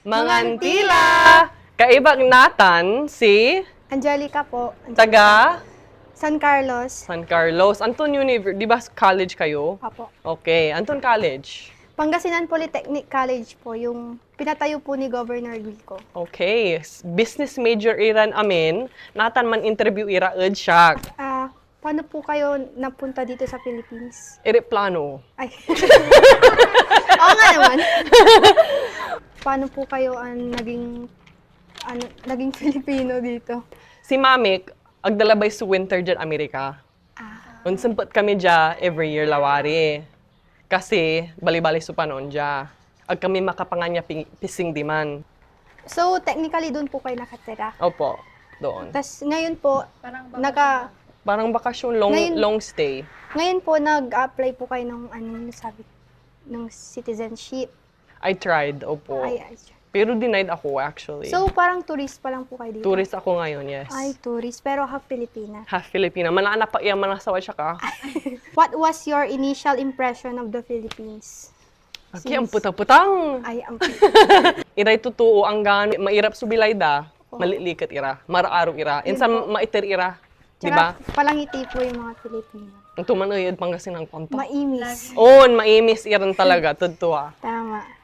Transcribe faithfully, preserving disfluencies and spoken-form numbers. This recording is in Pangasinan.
Mangantila! Kaibak natan si Angelica po. Taga San Carlos. San Carlos. Anton Univer-, di ba college kayo? Opo. Okay. Anton college? Pangasinan Polytechnic College po, yung pinatayo po ni Governor Glico. Okay. S-, business major iran amin. Natan man-interview ira ed siak. Ah, paano po kayo napunta dito sa Philippines? Eroplano. Ay. Oo nga naman. Paano po kayo, ah, naging, ano, naging Filipino dito? Si Mamik, agda labay so winter diad Amerika. Ah. Onsempet kami dia every year lawari. Kasi balibali so panon dia. Ag kami makapangan ya pi-, pising diman. So, technically, doon po kayo nakatira? Opo, doon. Tas ngayon po, Parang bakasyon naka- lang. Parang bakasyon, long, Ngayon, long stay. Ngayon po, nag-apply po kayo ng, ano, sabi, ng citizenship. I tried, opo. Ay, I tried. Pero denied ako, actually. So, parang tourist pa lang po kayo dito? Tourist ako ngayon, yes. Ay, tourist. Pero half Filipina. Half Filipina. Mananap pa iya, manasawa siya ka. What was your initial impression of the Philippines? Aki, ang Since putang-putang. Ay, ang Iray totoo, anggan mairap so bilay da, Oo. Maliliket ira, maraaro ira, Yun insan po. Maiter ira. Di ba? Tsaka palangiti po yung mga Filipino. Ito man ay ed Pangasinan, kwanta. Maimis. On, maimis iran talaga, totoo, ah. Tama.